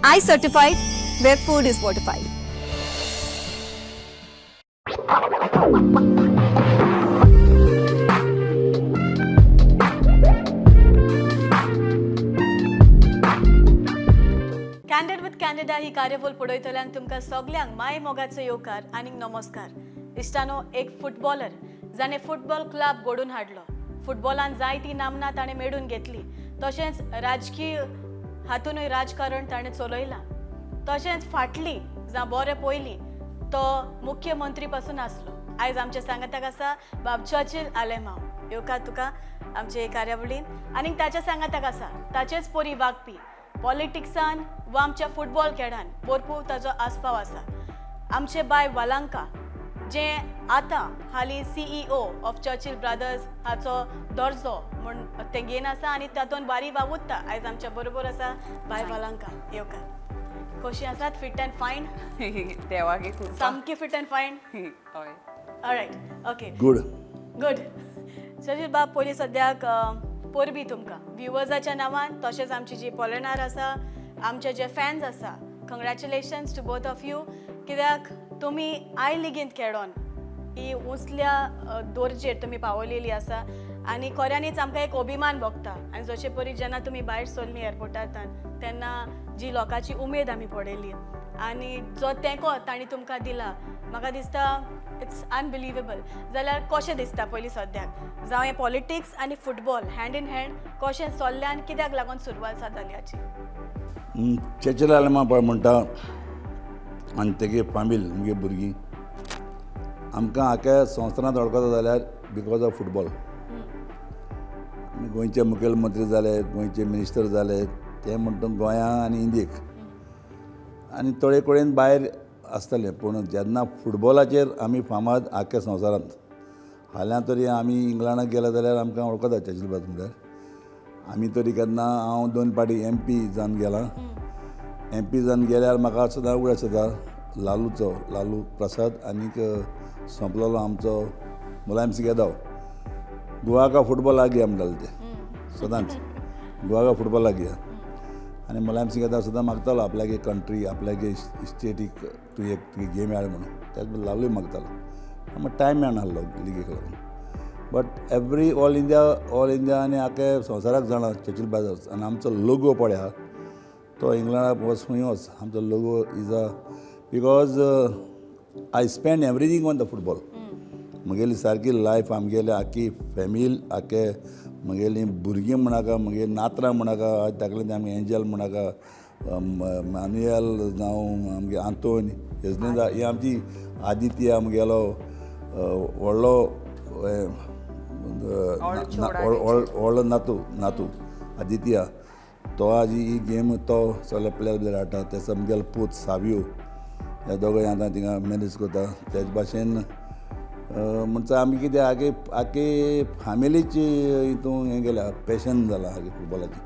I certified, where food is fortified. Candid with Candida ही कार्यावळ पळयतल्यांक तुमकां सगल्यांक माय मोगाचो येवकार आनीक नमस्कार. इश्टानो, एक फुटबॉलर जाणें फुटबॉल क्लब घडोवन हाडलो, फुटबॉलान जायती नामना ताणें मेळून घेतली, तशेंच राजकीय हातूनय राजकारण ताणें चलयलां, तशेंच फाटली जावं बरें पयलीं तो मुख्यमंत्री पासून आसलो. आयज आमच्या सांगाताक आसा बाब चर्चिल आलेमांव. येवकार तुका आमचे कार्यावळीन. आनीक ताच्या सांगाताक आसा ताचेच परी वागपी, पॉलिटिक्सान वा आमच्या फुटबॉल खेळान भरपूर ताजो आस्पाव आसा, आमचे बाय वालांका, जे आतां हालीं सीईओ ऑफ चर्चिल ब्रदर्स हाचो दर्जो म्हूण ते घेवन आसा आनी तातूंत बारी वावुरता. आयज आमच्या बरोबर आसा बाय वालांका. येवकार. कशी आसात? Fit and fine? देवागे कृपा. सामकी फिट अँड फायन? हय. Alright, okay. Good. Good. Churchill बाब, पयलीं सद्याक परबी तुमकां व्युवर्साच्या नांवान, तशेंच आमची जी पॉलेनार आसा, आमचे जे फॅन्स आसा, congratulations to both of you, कित्याक तुमी I लिगींत खेळोन ही उंचल्या दर्जेर तुमी पावयलेली आसा आनी खऱ्यांनीच आमकां एक अभिमान भोगता. आनी जशे परी जेन्ना तुमी भायर सरली एअरपोर्टांतल्यान तेन्ना जी लोकांची उमेद आमी पळयली आनी जो तेंको तांणी तुमकां दिला, म्हाका दिसता it's unbelievable. जाल्यार कशें दिसता पयलीं सद्याक, जावं हें पॉलिटिक्स आनी फुटबॉल हँड इन हँड कशें चल्लें आनी कित्याक लागून सुरवात जाली हाची? चर्चिल आलेमांव पळय म्हणटा आनी तेगे फामील, आमगे भुरगीं आमकां आख्या संवसारांत वळखता जाल्यार because of football. आमी गोंयचे मुखेलमंत्री जाले, गोंयचे मिनिस्टर जाले, ते म्हणटा गोंया आनी इंडियेक आनी थोडे कडेन भायर आसतले, पूण जेन्ना फुटबॉलाचेर आमी फामाद आख्या संवसारांत. हाल्यां तरी आमी इंग्लंडाक गेले जाल्यार आमकां वळखता चर्चिल ब्रदर्स म्हणल्यार. आमी तरी केन्ना हांव दोन पाटी एम पी जावन गेला. एम पी जावन गेल्यार म्हाका सदां उगडास जाता लालूचो, लालू प्रसाद आनीक सोंपलेलो आमचो मुलायम सिंग यादव. गोवा का फुटबॉल आ गया म्हणटाले ते सदांच, गोवा का फुटबॉल आ गया. आनी मुलायम सिंग यादव सदां मागतालो आपल्यागे कंट्री, आपल्यागे स्टेटीक तूं एक तुगे गेम हाड म्हणून. त्याच बरोबर लालूय मागतालो. मागीर टायम मेळनासलो लिगेक लागून. But every all India, all India आनी आख्या संवसाराक जाणा चर्चिल ब्रदर्स. आनी आमचो लोगो पळय आहा तो इंग्लंडाक वच, खंय वच, आमचो logo is a because I spend everything on the football. म्हगेली सारकी लायफ, आमगेली आख्खी फॅमिली, आख्खे म्हगेलीं भुरगीं म्हणाका, म्हगे नातरां म्हणाका, ताकले आमगे एंजल म्हणाका, मानुयल जावं आमगे आंतोन हेजले, ही आमची आदित्य आमगेलो व्हडलो व्हडलो नातू, नातू आदित्य, तो आज ही गेम तो सगळे प्लेयर बिलेर हाडटा. तेचो आमगेलो पूत सावियो, हे दोगांय आतां थिंगा मॅनेज करता. तेच भाशेन म्हणचे आमी कितें आगे आख्खे फॅमिलीची हितून हें गेल्या, पॅशन जाला आगे फुटबॉलाची.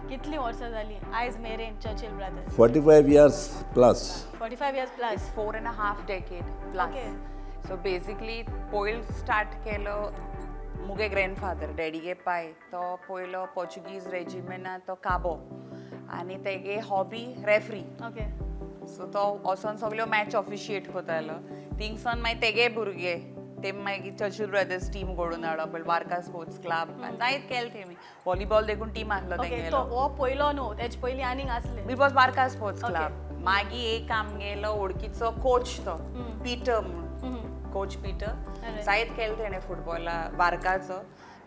कितलीं वर्सां जालीं आयज मेरेन Churchill brothers? 45 years plus. 45 years plus. 4.5 decade plus. So basically पयलो स्टार्ट केलो मुगे ग्रँडफादर, डॅडीगे पाय. तो पयलो पोर्चुगीज रेजिमेंटात तो काबो आनी तेगे हॉबी रेफ्री. सो तो वचोन सगल्यो मॅच ऑफिशिएट करतालो. थिंगसान मागीर तेगे भुरगे ते मागीर चर्चिल ब्रदर्स टीम घडोवन हाडलो, पयलीं वार्का स्पोर्ट्स क्लब आनी जायत केलें तेमी. व्हॉलीबॉल देखून टीम आसलो ओके, तो तेंगेलो. हो पयलो न्हू, तेजे पयलीं आनीक आसले? It was Varca sports club. मागीर एक आमगेलो वळखीचो कोच, तो पिटर म्हणून, कोच पिटर. जायत केलें तेणें फुटबॉला वार्काचो.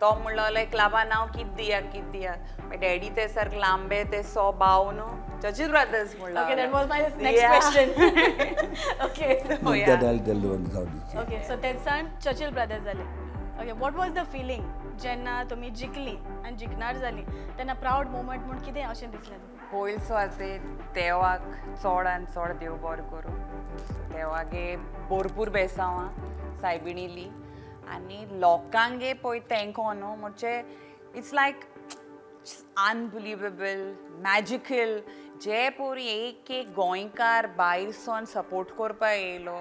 तो म्हणलो लायक क्लबा नांव कित दिया, कित दिया? मागीर डॅडी ते सारके लांबे ते सो बाव न्हू, चर्चिल ब्रदर्स म्हणलो. Okay, that was my next question. Okay. So, yeah. That I tell you one. Okay, so तेच चर्चिल ब्रदर्स जाले. Okay, what was the feeling जेन्ना तुमी जिखली आनी जिखणार जाली तेन्ना? प्रावड मोमेंट म्हूण कितें अशें दिसलें तुमकां? पयलीं सुवातेर देवाक चड आनी चड देव बरो करूं. देवागे भरपूर बेसांवां सायबिणीली आनी लोकांगे पळय तेंको न्हू, म्हणजे it's like unbelievable, magical. जे पोरी एक एक गोंयकार भायर सोन सपोर्ट करपा येयलो.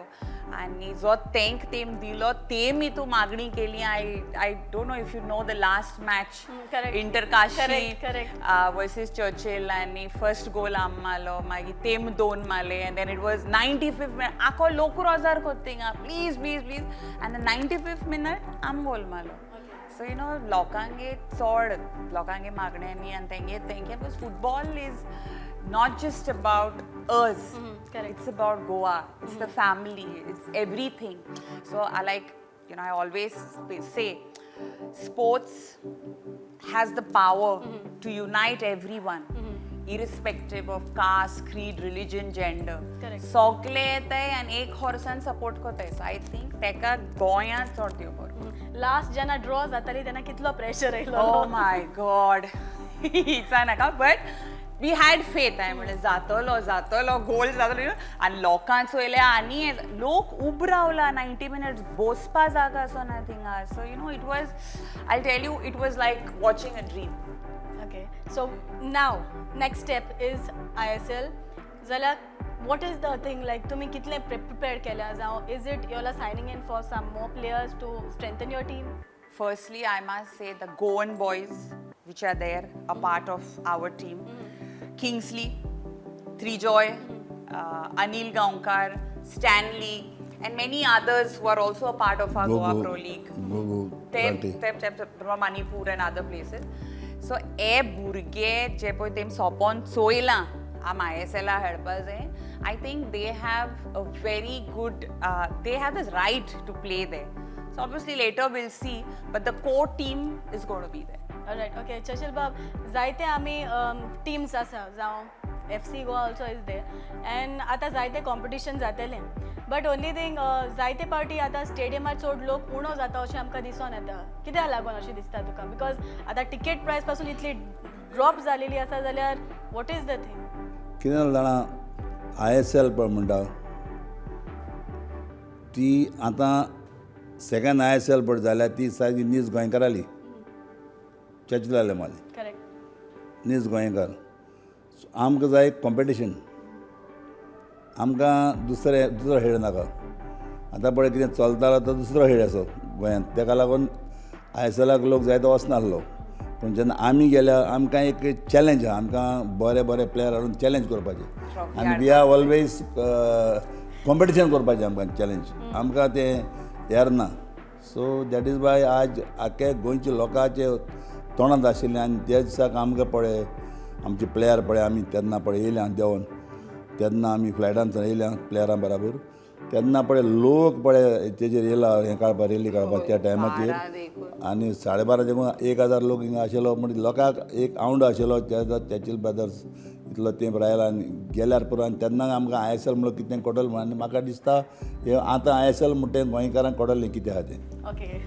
आनी जो तेंक तेम दिलो तेमी तूं मागणी केली. I don't know if you know the last match, correct. Inter Kashi Correct, correct. Versus Churchill, आनी फर्स्ट गोल आम मारलो, मागीर तेम दोन मारले, and then it was 95th minute. आखो लोक रोजार कोत्ता थिंगा, प्लीज प्लीज प्लीज, आनी 95th minute आम गोल मारलो. सो you know लोकांगे चड लोकांगे मागण्यांनी आनी तेंगे तेंगे, because football is not just about us. Correct. It's about Goa, it's the family, it's everything. So I like, I always say sports has the power to unite everyone, irrespective of caste, creed, religion, gender. Correct. सगळे येताय आनी एक हॉर्सान support करताय. So I think तेका गोंयांत चड त्यो बरो. लास्ट जेन्ना ड्रॉ जाताली तेन्ना कितलो प्रेशर आयलो? ओ my God, हिचा नाका, बट we had faith. हांवें म्हणलें जातलो जातलो, गोल जातलो. आनी लोकांक चोयल्या आनी लोक उब रावला 90 मिनट्स, बसपा जागा आसना थिंगा. So it was, I tell you, it was like watching a dream. Okay, so now next step is ISL. जाल्यार what is the thing, like तुमी कितले प्रिपेर केल्या, जावं is it you are signing in for some more players to strengthen your team? Firstly, I must say the Goan boys, which are there, a part of our team. Kingsley, Trijoy, Anil Gaonkar, Stanley, and many others who are also a part of our Goa Pro League. Gogo. ते ते from Manipur and other places. So हे भुरगे जे पळय तेम सोंपोन चोयलां आम I S एला खेळपा जाय, I think they have a very good, they have this right to play there. So obviously later we'll see, but the core team is gonna be there. Right, okay. Churchill बाब, जायते आमी teams आसा, जावं FC Goa also is there, and आतां जायते competition जातलें, but only thing जायते पावटी आतां स्टेडियमार चड लोक उणो जाता अशें आमकां दिसोन येता. कित्याक लागून अशें दिसता तुका? Because आतां टिकेट प्रायस पासून इतली ड्रॉप जालेली आसा, जाल्यार what is the thing? कितें जालें जाणा, I S L पळय म्हणटा ती आतां सेकंड I S L पळय जाल्यार ती सारकी नीज गोंयकाराली चर्चिल आलेमाली. करेक्ट. नीज गोंयकार. सो आमकां जाय कॉम्पिटिशन, आमकां दुसरे दुसरो खेळ नाका. आतां पळय कितें चलतालो तो दुसरो खेळ आसा गोंयांत, ताका लागून I S एलाक लोक जायतो वचनासलो. पूण जेन्ना आमी गेल्या आमकां एक चॅलेंज आहा, आमकां बरे बरे प्लेयर हाडून चॅलेंज करपाचें, आनी we are always competition करपाचें, आमकां चॅलेंज, आमकां तें येर ना. सो that is why आज आख्खे गोंयच्या लोकांचे तोंडांत आशिल्लें. आनी त्या दिसाक आमकां पळय आमचे प्लेयर पळय आमी तेन्ना पळय येयल्या देंवन, तेन्ना आमी फ्लायटान येयल्या प्लेयरां बराबर, तेन्ना पळय लोक पळय तेजेर येयला हें काडपाक, रेली काडपाक त्या टायमाचेर, आनी 12:30 देखून 1000 लोक हिंगा आशिल्लो. म्हणजे लोकांक एक आवंडो आशिल्लो चर्चिल ब्रदर्स इतलो तेंप रायला आनी गेल्यार पुरो. आनी तेन्ना आमकां I S L म्हणून कितें कळटलें म्हणून, आनी म्हाका दिसता हें आतां I S L म्हणटा तें गोंयकारांक कळटलें कितें आहा तें. Okay,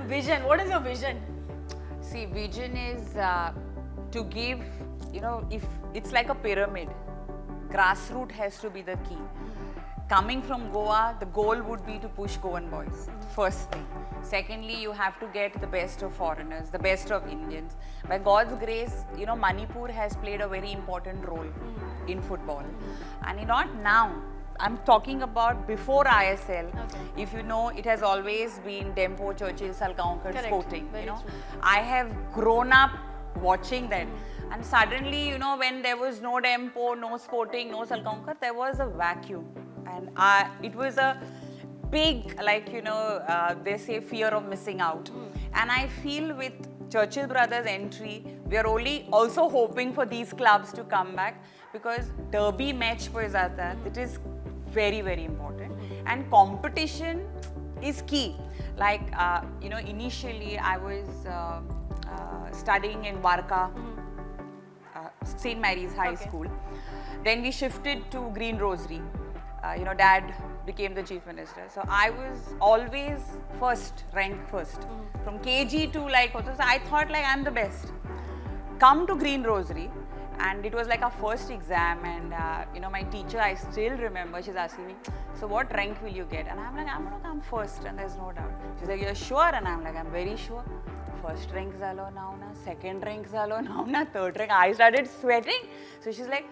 vision, what is your vision? See, vision is to give, if it's like a pyramid, grassroots has to be the key. Coming from Goa, the goal would be to push Goan boys, first thing. Secondly, you have to get the best of foreigners, the best of Indians. By God's grace, Manipur has played a very important role in football. And not now, I'm talking about before ISL. If you know, it has always been Dempo, Churchill, Salgaonkar, Correct. Sporting. Very true. I have grown up watching that. And suddenly, when there was no Dempo, no Sporting, no Salgaonkar, there was a vacuum. And it was a big, they say fear of missing out. And I feel with Churchill Brothers entry, we are only also hoping for these clubs to come back, because derby match पळय जाता, it is very, very important. And competition is key. Initially I was studying in Varca, St. Mary's High School. Then we shifted to Green Rosary. Dad became the chief minister. So I was always first, ranked first. From KG to so I thought I'm the best. Come to Green Rosary, and it was like our first exam, and my teacher, I still remember, she's asking me, so what rank will you get? And I'm like, I'm going to come first, and there's no doubt. She's like, you're sure? And I'm like, I'm very sure. First rank zalo now na, second rank zalo now na, third rank. I started sweating. So she's like,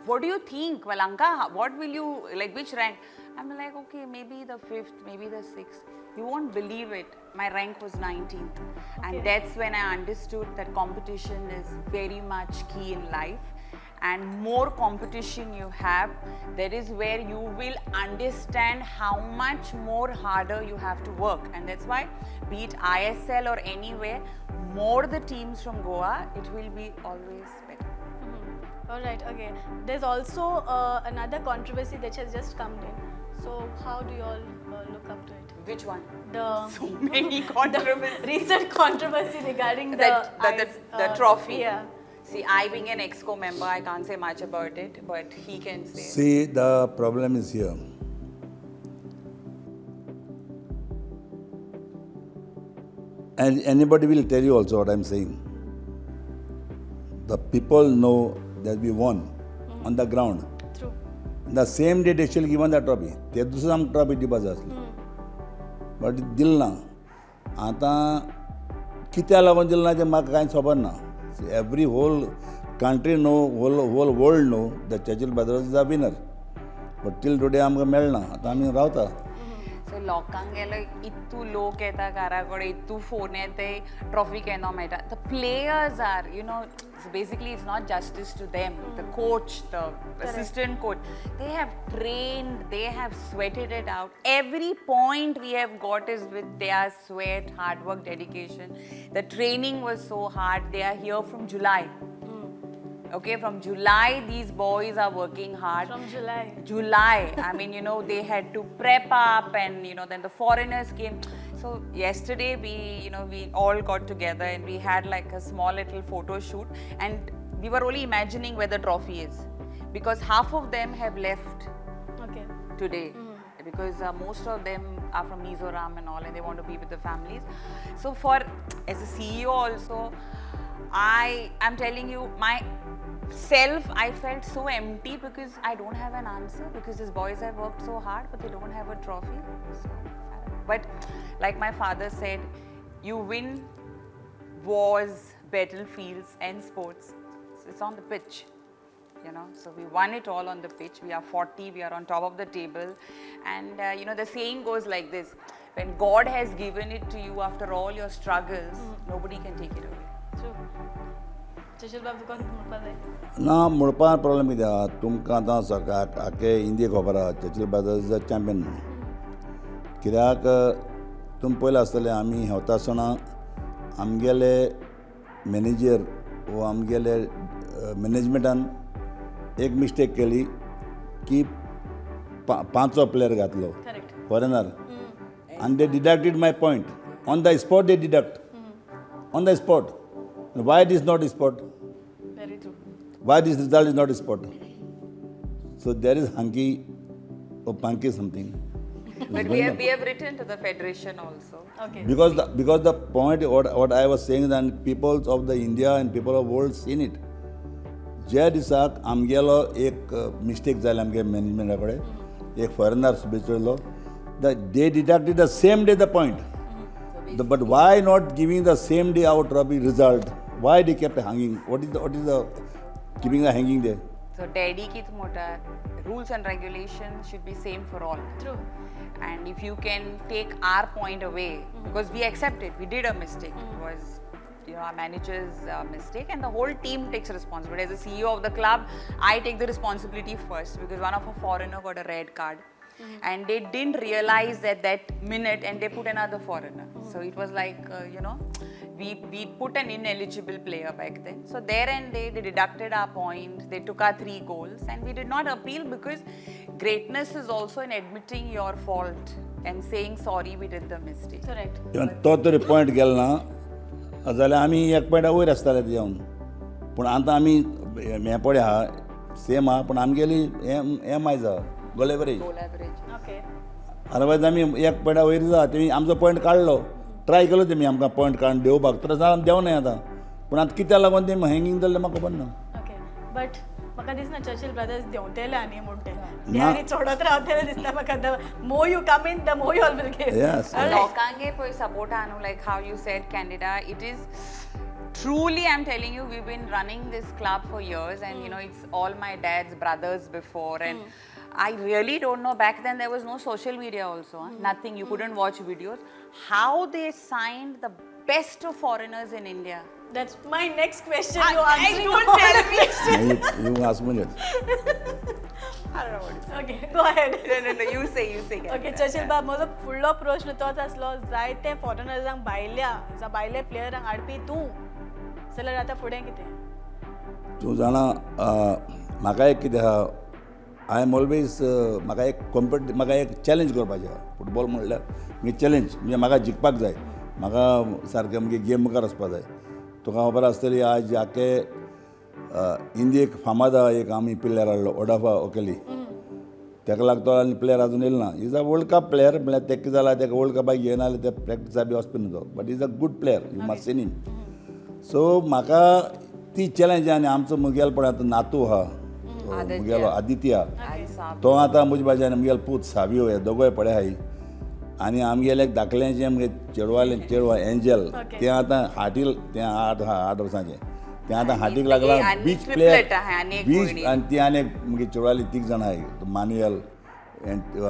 what do you think, Valanka? What will you, like, which rank? I'm like, okay, maybe the 5th, maybe the 6th. You won't believe it, my rank was 19th. And that's when I understood that competition is very much key in life. And more competition you have, that is where you will understand how much more harder you have to work. And that's why, be it ISL or anywhere, more the teams from Goa, it will be always better. All right, okay. There's also another controversy that has just come in. So how do you all look up to it? Which one? The So many controversies. Recent controversy regarding the trophy. Yeah. See, I being an EXCO member, I can't say much about it, but he can say. See, the problem is here. And anybody will tell you also what I'm saying. The people know that we won on the ground. True. The same day they shall given the trophy. ते दुसरा आमकां trophy दिवपा जाय आसली, but दिल ना. आतां कित्याक लागून दिल ना तें म्हाका कांयच खबर ना. Every whole country know, whole world know the Churchill Brothers is a winner, but till today आमकां मेळना. आतां आमी रावता. सो लोकांक गेलो इतू लोक येता घरा कडेन, इतू फोन येता, ट्रॉफी केन्ना मेळटा. The players are, you know, basically it's not justice to them. The coach, the assistant coach, they have trained, they have sweated it out. Every point we have got is with their sweat, hard work, dedication. The training was so hard. They are here from July. Okay, from July these boys are working hard. From July. July. I mean, you know, they had to prep up, and you know, then the foreigners came. So yesterday we all got together and we had like a small little photo shoot, and we were only imagining where the trophy is, because half of them have left today. Because most of them are from Mizoram and all, and they want to be with the families. So for, as a CEO also, I am telling you, myself, I felt so empty because I don't have an answer, because these boys have worked so hard, but they don't have a trophy. So, but like my father said, you win wars, battlefields and sports. It's on the pitch. You know, so we won it all on the pitch. We are 40, we are on top of the table. And you know, the saying goes like this: when God has given it to you after all your struggles, nobody can take it away. True. Churchill बाब तुका कितें म्हणपा जाय? ना, म्हणपा problem कितें आहा, तुमकां आतां सगळ्याक आख्खे इंडिये खबर आहा Churchill Brothers is a champion म्हणून. कित्याक तुमी पयलें आसतलें, आमी हेवता आसतना आमगेले मॅनेजर वो आमगेले मॅनेजमेंटान एक मिस्टेक केली की पांचवो प्लेयर घातलो फॉरेनर, आनी they deducted my point on the spot. They deduct on the spot. Why it is not spot? Very true. Why this result is not spot? So there is hanky or panky something. But we have written to the federation also. Okay. Because the point what I was saying, that people of the India and people of world seen it. ज्या दिसाक आमगेलो एक mistake जाली आमगे मॅनेजमेंटा कडेन, एक foreigner बेचयलो, they deducted the same day the point. But why not giving the same day our trophy result? Why they kept hanging? What is the keeping the hanging there? So daddy कित मोटा, rules and regulations should be same for all. True. And if you can take our point away, because we accept it, we did a mistake. It was, you know, our manager's mistake, and the whole team takes responsibility. As a CEO of the club, I take the responsibility first, because one of a foreigner got a red card. And they didn't realize at that minute, and they put another foreigner. So it was like, you know, we put an ineligible player back then. So there and they deducted our point, they took our 3 goals, and we did not appeal, because greatness is also in admitting your fault and saying sorry, we did the mistake. Correct. Even तो तरी point गेलो ना जाल्यार आमी एक पॉयंटा वयर आसताले तेज्यावन. पूण आतां आमी हें पळय आहा सेम आहा, पूण आमगेली एम आयज आहा goal average. Goal average. Okay. Otherwise आमी एक पॉयंटा वयर जा, तेमी आमचो पॉयंट काडलो, ट्राय केलो तेमी आमकां पॉयंट काडून देंवपाक, तर जाल्यार देंवनाय आतां. पूण आतां कित्याक लागून तेमी हँगींग जाल्लें म्हाका खबर ना. ओके, बट म्हाका दिसना चर्चिल ब्रदर्स देंवतले आनी म्हणटे ते आनी चडत रावतले दिसता म्हाका. The more you come in, the more you all will get. Yes. लोकांगे पळय सपोर्ट आहा न्हू, like how you said Canada, it is truly, I'm telling you, we've been running this club for years, and you know, it's all my dad's brothers before, and I really don't know. Back then there was no social media also, huh? Nothing. You couldn't watch videos. How they signed the best of foreigners in India. That's my next question. I- You I answering don't all tell the me. questions. You ask म्हणजे I don't know what to say. Okay, go ahead. No, no, no. You say, you say. Okay, Churchill बाब, म्हजो फुडलो प्रश्न तोच आसलो, जायते फॉरेनर्सांक भायल्या जावं भायले प्लेयरांक हाडपी तूं जाल्यार आतां फुडें कितें? तूं जाणा, म्हाका एक कितें आहा, I am always, म्हाका एक कॉम्पिट, म्हाका एक चॅलेंज करपाचें आहा. फुटबॉल म्हणल्यार म्हणजे चॅलेंज, म्हणजे म्हाका जिखपाक जाय, म्हाका सारकें मुगे गेम मुखार वचपा जाय. तुका खबर आसतली, आज आख्खे इंडियेक फामाद आहा एक आमी प्लेयर हाडलो, ओडाफा ओकेली. ताका लागतो आनी प्लेयर आजून येयलो ना. Is a World Cup player. म्हणल्यार तेका कितें जालां, ताका वर्ल्ड कपाक घेयना जाल्यार ते प्रॅक्टिसा बी वचपी न्हू तो, but is a good player, you must seen him. So म्हाका ती चॅलेंज. आनी आमचो मुगेलो पळय आतां नातू आहा मुगेलो, आदित्य, तो आतां म्हजे भाशेन, मुगेलो पूत सावियो, हे दोगोय पळय आहाय. आनी आमगेले एक धाकलें आमगे चेडवालें, चेडवा एंजल, तें आतां हाटील, तें 8 वर्सांचें, तें आतां हाटीक लागलां. आनी बीच triplet player आहा, आनी एक बीच भयणी. आनी ती आनी एक मुगे चेडवाली, तीग जाणां आहाय, मानुयल,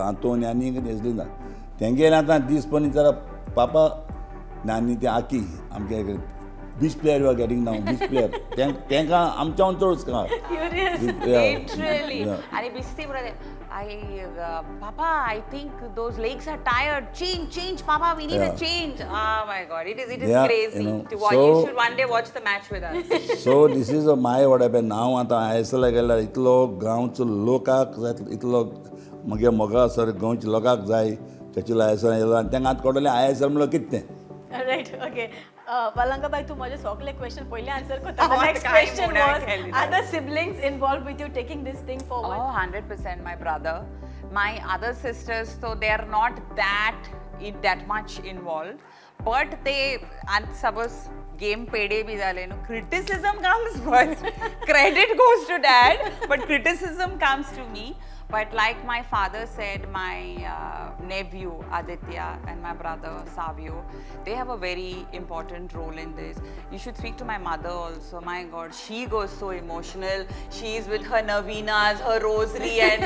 आंतोनी आनी एजलिना. तेंगेलें आतां दीस पण जरा पापा आनी ते आकी आमगे beach player you are getting now, beach player, तेंकां आमच्याहून चड का. क्युरियस. Literally. आणि बिस्ती brother, I Papa, I think those legs are tired. Change, change, Papa. We need a change. Oh my God, it is Yeah, crazy you know, to watch. You so- should one day watch the match with us. So this is a my what happen हांव आतां I S एला गेल्यार इतलो गांवचो लोकाक जाय, इतलो म्हगे मोगा सर गोंयच्या लोकांक जाय. चर्चिल I S L येयलो आनी तांकां आतां कळटलें I S L म्हणल्यार कितें तें. Right, okay. बालंका बाई, तूं म्हजे सगळे क्वेश्चन पयलीं आन्सर करता. Oh, नेक्स्ट काय क्वेश्चन म्हणून वॉज, केली. Other siblings involved with you taking this thing forward? Oh, 100% my brother. My other sisters, so they are not that much involved. But they, and suppose game पेडे बी जाले न्हू, criticism comes first. Credit goes to dad, but criticism comes to me. But like my father said, my nephew Aditya and my brother Savio, they have a very important role in this. You should speak to my mother also. My God, she goes so emotional. She's with her novenas, her rosary, and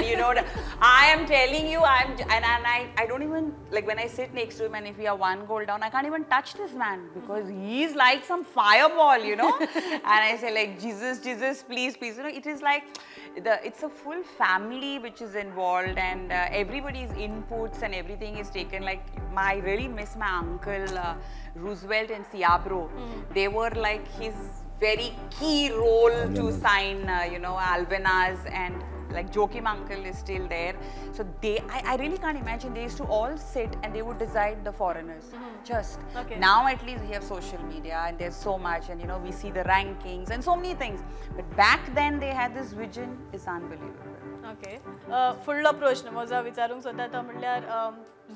I am telling you, I'm and I don't even like when I sit next to him, and if we are one goal down, I can't even touch this man because he's like some fireball. And I say like, "Jesus, Jesus, please, please." It is like the it's a full family which is involved, and everybody's inputs and everything is taken. Like my, I really miss my uncle Roosevelt and Siabro. They were like his very key role to sign, Alvenas, and like Joachim uncle is still there. So they, I really can't imagine. They used to all sit and they would decide the foreigners. Just now at least we have social media and there's so much, and we see the rankings and so many things. But back then they had this vision. It's unbelievable. Okay, फुडलो प्रश्न म्हजो विचारूंक सोदता तो म्हणल्यार,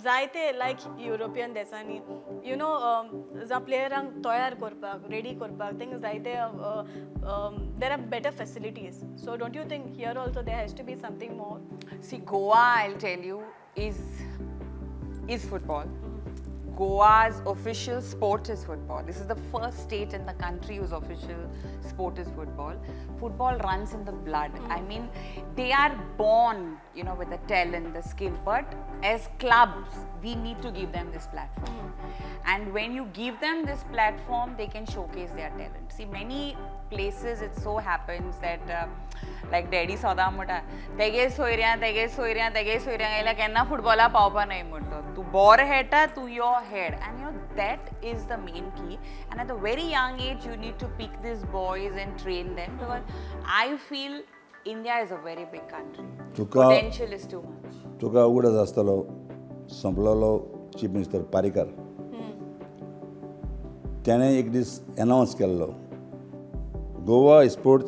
जायते लायक European देशांनी you know जावं प्लेयरांक तयार करपाक, रेडी करपाक तांकां जायते, there are better facilities, so don't you think here also there has to be something more? See, Goa, I'll tell you, is football. Goa's official sport is football. This is the first state in the country whose official sport is football. Football runs in the blood. I mean, they are born with the talent, the skill. But as clubs, we need to give them this platform. And when you give them this platform, they can showcase their talent. See, many places it so happens that like daddy सदां म्हणटा, तेगे सोयऱ्यां, तेगे सोयऱ्यां, तेगे सोयऱ्यां गेल्यार केन्ना फुटबॉला पावपा न्हय म्हणटा, तूं बरो खेळटा, तूं यो head. And that is the main key, and at a very young age you need to pick these boys and train them, because I feel India is a very big country. तुका Potential is too much. तुका उगडास आसतलो, संपलेलो chief minister Parrikar, त्याणें एक दीस announce केल्लो, Goa sports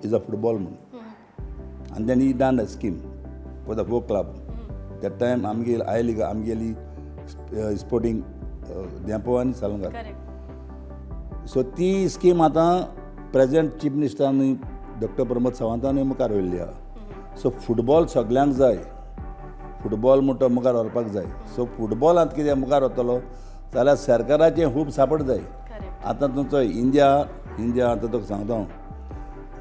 is a football म्हणून. आनी then he done a scheme for the four club. That time आमगेली I league, आमगेली स्पोर्टींग धेंपो आनी सालंगार. करेक्ट. सो ती स्कीम आतां प्रेजेंट चीफ मिनिस्टरान डॉक्टर प्रमोद सावंतानूय मुखार व्हेल्ली आहा. सो फुटबॉल सगल्यांक जाय, फुटबॉल म्हणटा मुखार व्हरपाक जाय. सो फुटबॉलांत कितें मुखार वतलो जाल्यार सरकाराचें खूब सापट जाय. करेक्ट. आतां तुमचो इंडिया, इंडिया आतां तुका सांगता हांव,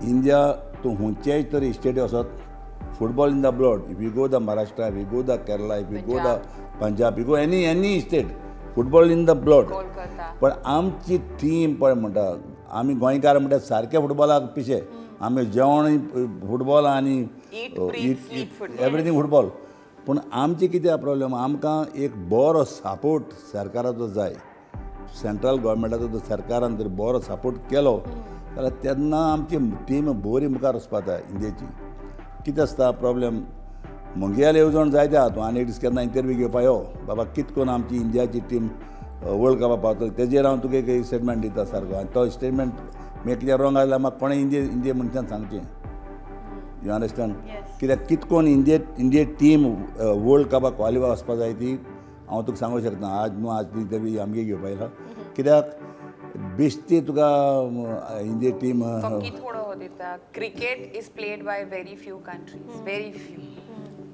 इंडिया तूं खंयचेय तरी स्टेटी वचत Football in the blood. If you go the Maharashtra, if you go the Kerala, if you go the Punjab, you go any state, football in the blood. Kolkata. पण आमची टीम पळय म्हणटा, आमी गोंयकार म्हणटा सारके फुटबॉलाक पिशे. आमी जेवण फुटबॉल आनी Eat, breathe, sleep football. Everything football. पूण आमचे कितें प्रॉब्लेम, आमकां एक बरो सपोर्ट सरकाराचो जाय. सेंट्रल गव्हर्मेंटाचो जर सरकारान जर बरो सपोर्ट केलो जाल्यार तेन्ना आमची टीम बरी मुखार वचपा जाय इंडियेची. कितें आसता प्रॉब्लेम, म्हगेले येवजण जायते आहा. तूं आनी एक दीस केन्ना इंटरव्यू घेवपा यो बाबा, कित करून आमची इंडियाची टीम वर्ल्ड कपा पावतली तेजेर हांव तुका एक स्टेटमेंट दिता सारको. आनी तो स्टेटमेंट मागीर कितें रॉंग आसल्यार म्हाका कोणें इंडिये मनशान सांगचें. You understand? कित्याक कित करून इंडिये टीम वर्ल्ड कपाक क्वॉलिफाय वचपा जाय ती हांव तुका सांगूंक शकना आज न्हू. आज इंटरव्यू आमगे घेवपा येयला कित्याक बेश्टी तुका इंडिये टीम फकी थोडो हो दिता. Cricket is played by very few countries, very few,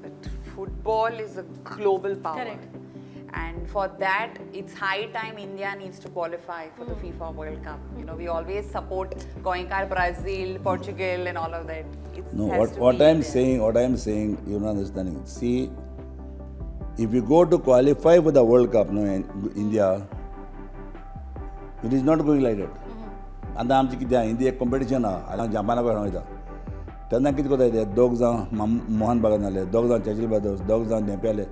but football is a global power. Correct. And for that, it's high time India needs to qualify for the FIFA World Cup. We always support Goinkar, Brazil, Portugal, and all of that. It No, has what, to what be I'm there. saying, what I'm saying, you're not understanding. See, if you go to qualify for the World Cup, no, in India, it is not going like that. आतां आमचें कितें आहा, India एक competition आहा. आतां जापाना कडेन वयता तेन्ना कितें करता ते दोग जाण मोहन बागान जाले, दोग जाण चर्चिल ब्रदर्स, दोग जाण धेंप्याले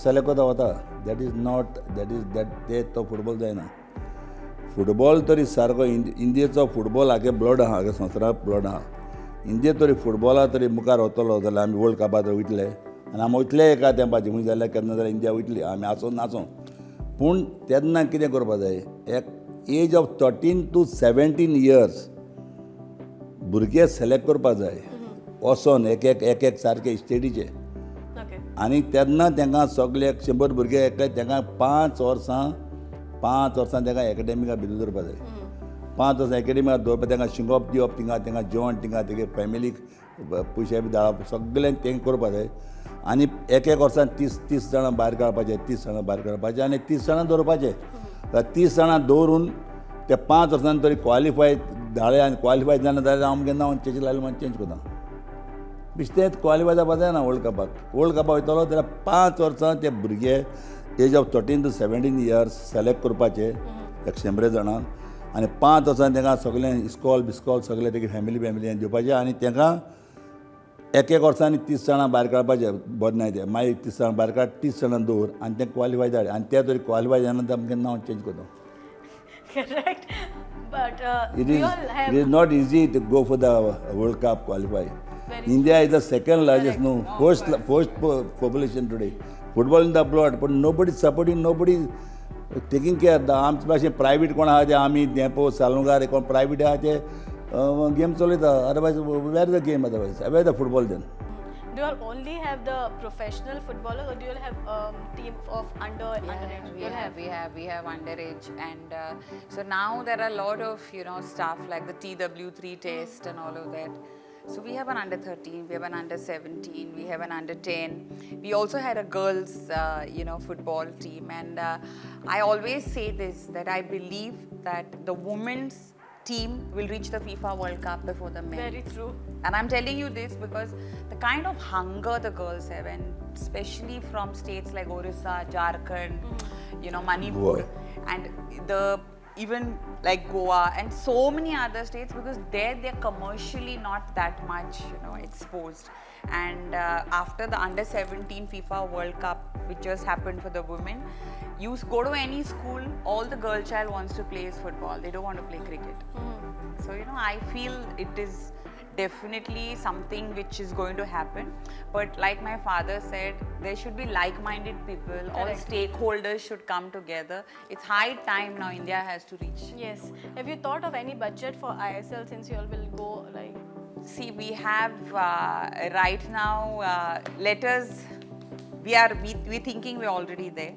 सिलेक्ट करता वता. That is not, that is that ते तो फुटबॉल जायना. फुटबॉल तरी सारको इंडियेचो फुटबॉल आगे ब्लड आहा, आगे संवसाराक ब्लड आहा. इंडिये तरी फुटबॉला तरी मुखार वतलो जाल्यार आमी वर्ल्ड कपाक वयतले. आनी आमी वयतले एका तेंपाचेर खंय जाल्यार केन्ना जाल्यार इंडिया वयतली, आमी आसूं नासूं. पूण तेन्ना कितें करपा जाय, एक age of 13 to 17 years भुरगे सिलेक्ट करपा जाय वचोन एक एक एक एक सारके स्टेटीचे. आनी तेन्ना तांकां सगळे 100 भुरगे एक तांकां 5 वर्सां 5 वर्सां तांकां एकाडेमिका भितर दवरपा जाय. 5 वर्सां एकाडेमिका दवरपा, तांकां शिकोवप दिवप, थिंगा तांकां जेवण, थिंगा तेगे फॅमिलीक पयशे बी धाडप, सगळें तें करपा जाय. आनी एक एक वर्सान 30 30 जाणां भायर काडपाचे, 30 जाणां भायर काडपाचे आनी 30 जाणां दवरपाचे. 30 जाणां दवरून ते 5 वर्सान तरी क्वॉलिफाय धाडले आनी क्वॉलिफाय जायना जाल्यार हांव केन्ना हांव चेंज लायलो चेंज करता. बेश्टेच क्वॉलिफाय जावपा जायना वर्ल्ड कपाक. वर्ल्ड कपाक वयतलो जाल्यार 5 वर्सां ते भुरगे age of 13 to 17 years select करपाचे एक 100 जाणांक आनी 5 वर्सां तांकां सगळें इस्कॉल बिस्कॉल सगळें तेगे फॅमिली फॅमिली दिवपाचें. आनी तांकां एक एक वर्सांनी 30 जाणां भायर काडपाचे. बरें नाय ते मागीर 30 जाणां भायर काड, 30 जाणां दवर आनी ते क्वॉलिफाय धाड. आनी ते तरी क्वॉलिफाय जायना जाल्यार आमचें नांव चेंज करता. Correct. But It we is, all have it is not easy to go for the World Cup qualify. Very India is the second largest, no, first population today. Football in the blood, but nobody supporting, nobody taking care. The आमचे भाशेन private कोण आहा ते आमी धेंपो सालुंगार कोण private आहा ते game चलयता. Otherwise where the game, otherwise where the football then? Do you all only have the professional footballers or do you all have team of underage? We You all have, we have underage, and so now there are a lot of stuff like the TW3 test and all of that. So we have an under 13, we have an under 17, we have an under 10. We also had a girls football team, and I always say this, that I believe that the women's team will reach the FIFA World Cup before the men. Very true. And I'm telling you this because the kind of hunger the girls have, and especially from states like Orissa, Jharkhand, Manipur, Goa. And the even like Goa and so many other states, because there they're commercially not that much exposed. And after the under 17 FIFA World Cup, which just happened for the women, you go to any school, all the girl child wants to play is football. They don't want to play cricket. So, I feel it is definitely something which is going to happen. But like my father said, there should be like minded people, all Correct. Stakeholders should come together. It's high time now India has to reach. Yes. Have you thought of any budget for ISL since you all will go like? See, we have right now letters. We are we thinking we're already there.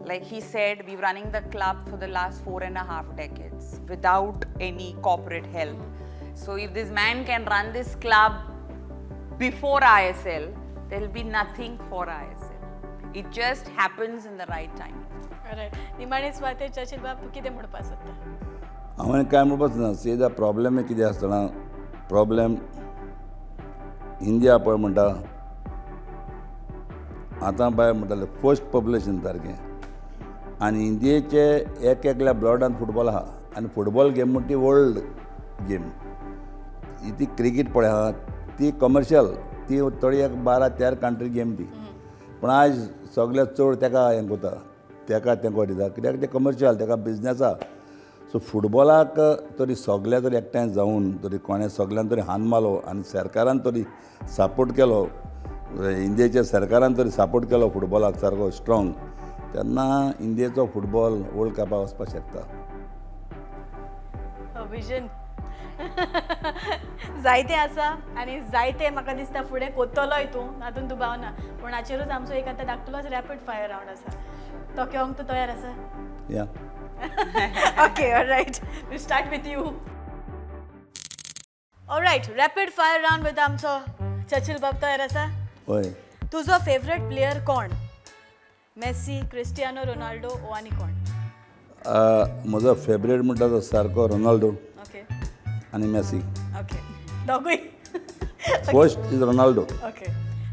Like he said, we're running the club for the last 4.5 decades without any corporate help. So if this man can run this club before ISL, there will be nothing for ISL. It just happens in the right time. Alright. निमाणे सुवातेर Churchill बाब, तूं कितें म्हणपाक सोदता? हांवें कांय म्हणपाच ना. सी, the problem कितें आसतना प्रॉब्लेम इंडिया पळय म्हणटा आतां बाय म्हणटाले फस्ट पॉप्युलेशन सारकें आनी इंडियेचे एक एकल्या ब्लडान फुटबॉल आहा आनी फुटबॉल गेम म्हणटा ती वर्ल्ड गेम. ती क्रिकेट पळय आहा ती कमर्शियल, ती थोडी एक 12-13 कंट्री गेम ती. पूण आयज सगळे चड तेका हें करता, तेका तेंको दिता कित्याक तें कमर्शियल, तेका बिजनेस आहा. सो फुटबॉलाक तरी सगळे तरी एकठांय जावन तरी कोणें सगळ्यान तरी हात मारलो आनी सरकारान तरी सपोर्ट केलो, इंडियेच्या सरकारान तरी सपोर्ट केलो फुटबॉलाक सारको स्ट्रोंग, तेन्ना इंडियेचो फुटबॉल वर्ल्ड कपाक वचपाक शकता. विजन जायते आसा आनी जायते म्हाका दिसता फुडें कोत्तलोय तूं, तातूंत दुबाव ना. पूण हाचेरूच आमचो एक आतां धाकटुलोच रॅपीड फायर रावंड आसा, तो घेवंक तूं तयार आसा? या. Okay, alright, we start with you. Alright, rapid fire round with आमचो चर्चिल बाब. तयार आसा? हय. तुजो फेवरेट प्लेयर कोण? मेसी, क्रिस्टियानो रोनाल्डो ओ आनी कोण? म्हजो फेवरेट म्हणटा तो सारको रोनाल्डो आनी मेसी. ओके, दोगूय. First is Ronaldo. Okay,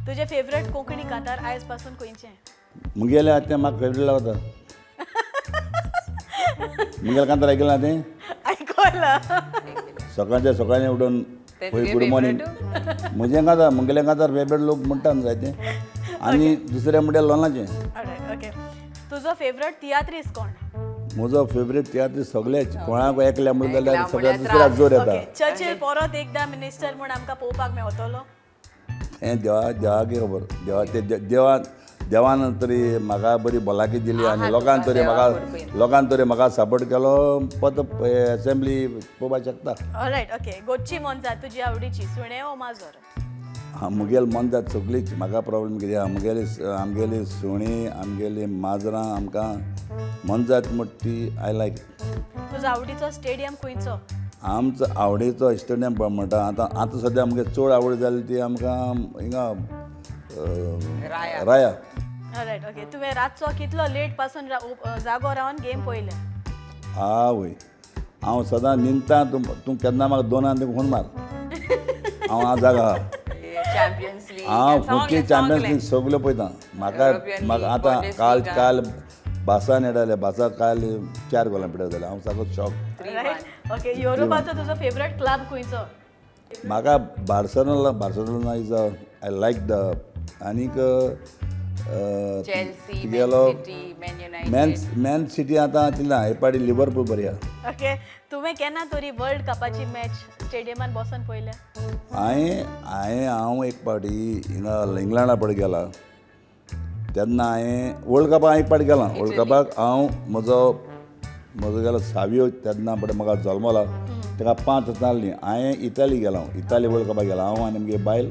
तुजें फेवरेट कोंकणी कांतार आयज पासून खंयचें? मुगेलें आतां तें म्हाका फेवरेट लागता. मुगेलें कांतार आयकलां ना तें? आयकलां. सकाळचें सकाळचें उठून तें पळय तुगे गुड मॉर्निंग म्हजें कांतार, मुगेलें कांतार फेवरेट लोक म्हणटा न्हू जायते. आनी दुसरें म्हणल्यार लोनाचें. ऑलरायट, ओके, तुजो फेवरेट तियात्रीस कोण? म्हजो फेवरेट तियात्र सगळेच, कोणाक एकल्या म्हणलें जाल्यार एकल्या सगळ्या म्हळ्यार दुसऱ्याक त्रास. जोर येता. ओके, चर्चिल परत एकदां मिनिस्टर म्हूण आमकां पळोवपाक मेवतलो? हें देवा देवाक खबर, देवा ते देवान देवान तरी म्हाका बरी भलायकी दिली आनी आहा लोकान तुका तरी देवा म्हाका कृपेन. लोकान तरी म्हाका सपोर्ट केलो, पत एसेंब्ली पळोवपाक शकता. ऑलरायट, ओके, गोदची मोनजात तुजी आवडीची, सुणें ओ माजर? हा, मुगेल मोनजात सगळीच, म्हाका प्रॉब्लेम कितें आहा, मुगेली आमगेली सुणीं आमगेली माजरां आमकां मोनजात म्हणटा ती I लायक. तुजो आवडीचो स्टेडियम खंयचो? आमचो आवडीचो स्टेडियम पळय म्हणटा आतां, आतां सद्या आमगे चड आवड जाली ती आमकां हिंगा राया. राया. ऑलरायट, ओके, तुवें रातचो कितलो लेट पासून जागो रावन गेम पळयल्या? आवय, हांव सदां न्हिदता, तूं तूं केन्ना म्हाका दोनांक तुका फोन मार, हांव आं जागा आहा. चॅम्पियन्स लीग हांव फुटी चॅम्पियन्स लीग सगल्यो पळयता. म्हाका युरोपियन म्हाका लीग, आतां काल बुंडेसलिगा. काल बासान येताले, बासा काल 4 गोलां पिड्यार जाले, हांव सारको शॉक. रायट, ओके, युरोपाचो तुजो फेवरेट क्लब खंयचो? म्हाका Barcelona, Barcelona is a I like the आनीक चेल्सी, मॅन तुगेलो city, man man United. Man city आतां तितलें हे पाटी लिवरपूल बरी आहा. ओके, तुवें केन्ना तरी वर्ल्ड कपाची मॅच स्टेडियमान बसून पळयल्या? हांवें हांवें हांव एक पावटी हिंगा इंग्लंडा पळय गेला तेन्ना हांवें वर्ल्ड कपाक एक पावटी गेला. वर्ल्ड कपाक हांव म्हजो म्हजो गेलो सावियो तेन्ना पळय म्हाका जल्मला ताका 5 वर्सां जालीं. हांवें इटाली गेला, हांव इटाली वर्ल्ड कपाक गेला, हांव आनी म्हगे बायल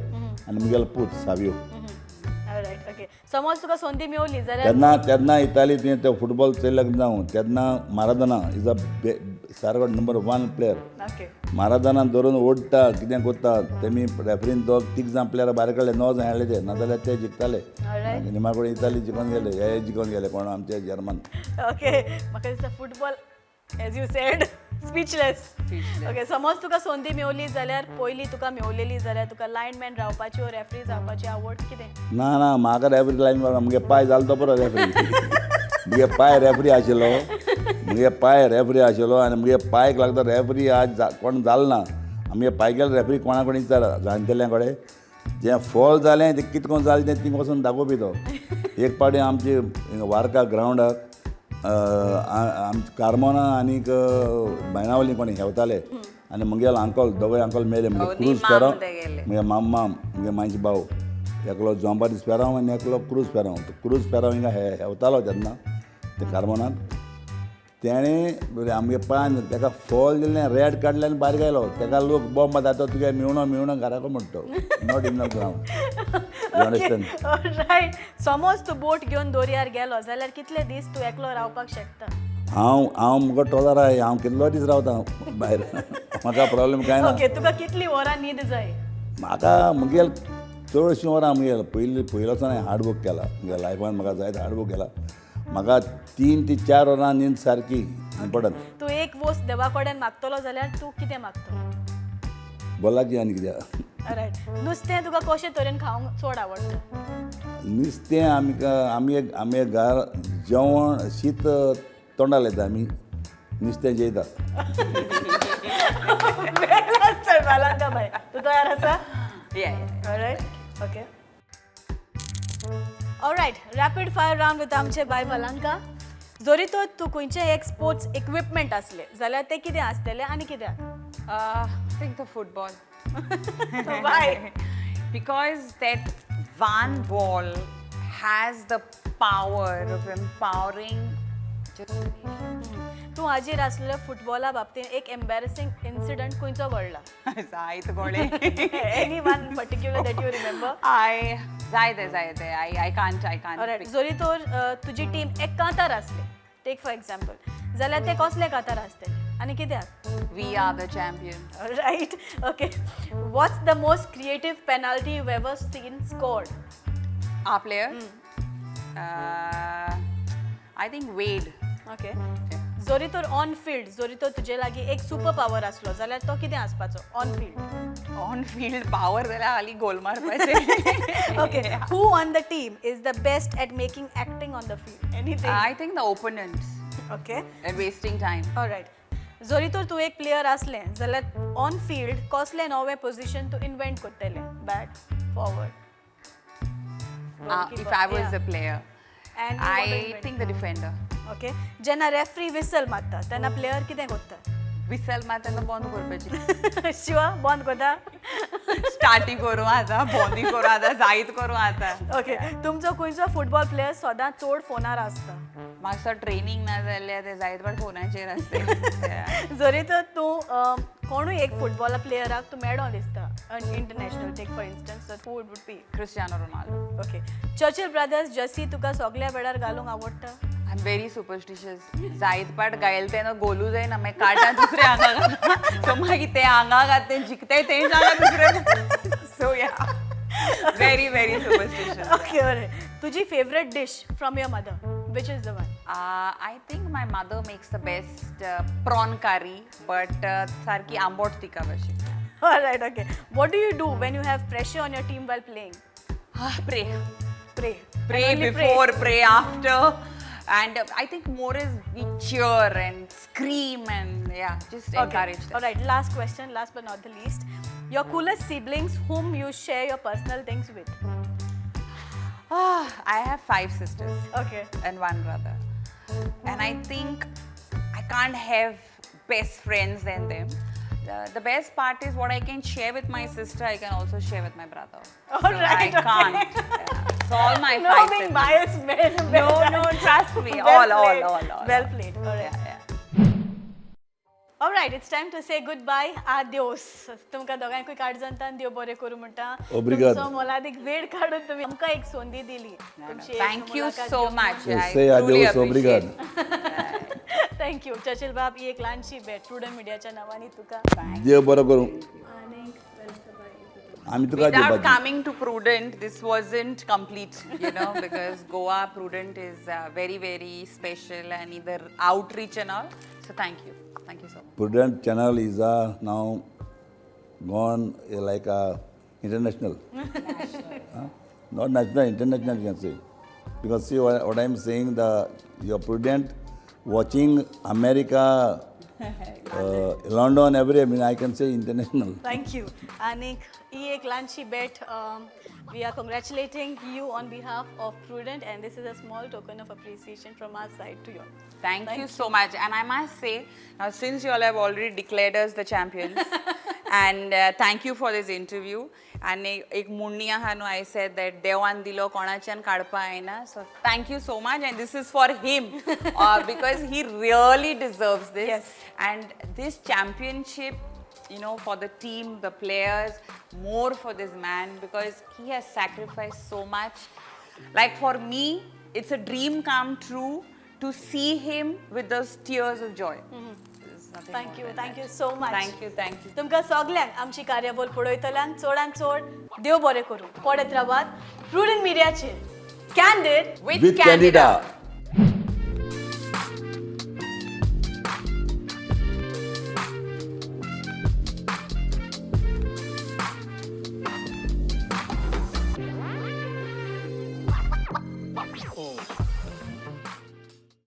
आनी म्हगेलो पूत सावियो. ऑलरायट, ओके, समज तुका संदी मेवली जाल्यार तेन्ना तेन्ना इटाली तुवें ते फुटबॉल चोयल्याक जावं तेन्ना मारादोना is a सारको नंबर 1 प्लेयर. मारादोना धरून ओडटा कितें करता तेमी रेफ्रीन दोग तीग जाण प्लेयर भायर काडले, 9 जाण खेळ्ळे ते, नाजाल्यार ते जिखताले. Alright. निमा कडेन इटाली जिखून गेले, हे जिखून गेले कोण आमचे जर्मन. ओके, म्हाका दिसता football as you said speechless. Okay, समज तुका संदी मेवली जाल्यार, पयलीं तुका मेवलेली जाल्यार तुका लायनमॅन रावपाची वो रेफ्री जावपाची आवड कितें? ना ना, म्हाका रेफ्री लायन मुगे पांय जालो तो बरो रेफ्री, मुगे पांय रेफ्री आशिल्लो, मुगे पांय रेफ्री आशिल्लो आनी मुगे पांयक लागता रेफ्री आज कोण जालो ना. आमगे पांय गेलो रेफ्री कोणा कडेन विचार जाणटेल्या कडेन जें फॉल जालें तें कितें करून जालें तें थिंग वचून दाखोवपी तो. एक पावटी आमचे वार्का ग्रावंडाक कार्मोना आनीक बायणावली कोणी हेवताले आनी मुगेलो अंकल, दोगूय अंकल मेले. मुगे दोनी क्रूज माम फेरांव, तेगेले. मुगे माम माम मुगे मांयचे भाव एकलो जोंबारीस फेरांव आनी एकलो क्रूज फेरांव. तो क्रूज फेरांव हिंगा हेवतालो तेन्ना ते कार्मोनान, तेणें आमगे पांयान तेका फॉल दिलें, रेड काडलें आनी भायर गेलो. तेका लोक बॉम्ब मारता, तुगे मेवणो मेवणो घराको म्हणटा, not in the ground, you understand. Right, समज तूं बोट घेवन दर्यार गेलो जाल्यार कितले दीस तूं एकलो रावपाक शकता? हांव हांव मुगो ट्रॉलर आहाय, हांव कितलो दीस रावता भायर, म्हाका प्रॉब्लेम कांय ना. ओके, तुका कितली वरां न्हीद जाय? म्हाका मुगेल चडशीं वरां मुगेल पयलीं पयलोच हांवें हार्ड वर्क केला मुगे लायफान, म्हाका जायते हार्ड वर्क केला. म्हाका 3 ते 4 वरां न्हीद सारकी इम्पोर्टंट. तूं एक वस्त देवा कडेन मागतलो जाल्यार तूं कितें मागतलो? बोला की आनी कित्याक रायट, नुस्तें तुका कशे तरेन खावंक चड आवडटा? नुस्तें आमकां आमी आमी घर जेवण शीत तोंडा लायता, आमी नुस्तें जेयतात. चल बालांका बाय, तूं तयार आसा? Yeah. Alright, okay. Alright, rapid fire round with आमचे बाय बालांका. जरी तर तूं खंयचें एक स्पोर्ट्स इक्विपमेंट आसलें जाल्यार तें कितें आसतलें आनी कित्याक? I think the football. Why? Because that one ball has the power of empowering just a nation. तूं हाजेर आसलेल्या फुटबॉला बाबतींत एक एम्बेरसिंग इन्सिडंट खंयचो घडला? जायत गोळे. Any one particular that you remember? I जायते जायते I can't alright, जरी तर तुजी टीम एक कांतार आसली, टेक फॉर एग्जाम्पल, जाल्यार ते कसले कांतार आसतले आनी कित्याक? We are the champions. Right, okay. What's the most creative penalty you ever seen scored? Our player, I think Wade. Okay. जरी तर ऑन फिल्ड, जरी तर तुजे लागीं एक सुपर पावर आसलो जाल्यार तो कितें आसपाचो on field? On field power जाल्यार हाली गोल मारपाचे. Okay, who on the team is the best at making acting on the field? Anything. I think the opponents okay. And wasting time. Alright, जरी तर तूं एक प्लेयर आसलें जाल्यार ऑन फिल्ड कसलें नवें पोझिशन तूं इन्वेंट करतलें? Back, forward? If I was a player, And you want to I invent. Think the defender. Okay, जेन्ना रेफ्री विसल मारता तेन्ना प्लेयर कितें करता? विसल मार तेन्ना बंद करपाची. शिवा बंद करता. स्टार्टी करूं आतां, बंदी करूं आतां, जायत करूं आतां. ओके, तुमचो खंयचो फुटबॉल प्लेयर सदांच चड फोनार आसता? मातसो ट्रेनींग ना जाल्यार ते जायत पाट फोनाचेर आसता. जरी तर तूं कोणूय एक फुटबॉल प्लेयराक तूं मेळोन दिसता international, take for instance, who it would be? Cristiano Ronaldo. Okay, Churchill Brothers jersey तुका सगल्या वेळार घालूंक आवडटा? I am very superstitious. जायत पाट गायल तेन्ना गोलू जायना, मागीर काडटा दुसऱ्या आंगा घालता. सो मागीर ते आंगा घात ते जिखताय तेंच आंगा दुसऱ्या. So yeah, very very superstitious. Okay, बरें, तुजी favourite dish from your mother, which is the one? I think my mother makes the best prawn curry, but सारकी आंबट तिका भाशेन. Right, okay. What do you do when you have pressure on your team while playing? Pray. Pray. Pray before, pray after. And I think more is we cheer and scream and yeah, just encourage them. All right, last question, last but not the least. Your coolest siblings whom you share your personal things with? Ah, I have five sisters and one brother. And I think I can't have best friends than them. The best part is what I can share with my sister, I can also share with my brother. All So right, I okay. can't. Yeah. So all my No five being siblings. biased, man. No, Well no, done. trust me. Well All, all, played. all, all. Well played. All right. Yeah. All right, it's time to say goodbye. Adios. तुमकां दोगांयकूय काळजांतल्यान देव बरें करूं म्हणटा. Obrigado. तुमचो मोलादीक वेळ काडून तुमी आमकां एक संदी दिली. तुमची एक Thank you मुलाखत so घेवंक. much. I Say truly adeus, appreciate. obrigado. Thank you Churchill बाब, ही एक ल्हानशी भेट प्रुडंट मिडियाच्या नांवांनी तुका. देव बरो करूं, आमी तुका Without दिवपाची. Coming to Prudent, this wasn't complete, because Goa Prudent is very, very special and either outreach and all. So thank you. Thank you so much. Prudent channel is now gone like a international. Huh? Not national, international you can say. Because see what I'm saying, the your Prudent watching America, London, every, I mean, I can say international. Thank you. आनीक ही एक ल्हानशी भेट, we are congratulating you on behalf of Prudent and this is a small token of appreciation from our side to you. Thank you so much. And I must say, now since you all have already declared us the champions, and thank you for this interview. And एक मुण्णी आहा न्हू, I said that देवान दिलो कोणाच्यान काडपा येना. So thank you so much. And this is for him because he really deserves this. Yes. And this championship, for the team, the players, more for this man because he has sacrificed so much. Like for me, it's a dream come true to see him with those tears of joy. There's nothing thank more you, than thank that. You so much. Thank you, thank you. तुमकां सगल्यांक आमची कार्यावळ पळयतल्यांक चडान चड देव बरें करूं. पळयत रावात प्रुडंट मिडियाचेर candid With, With Candida. Candida.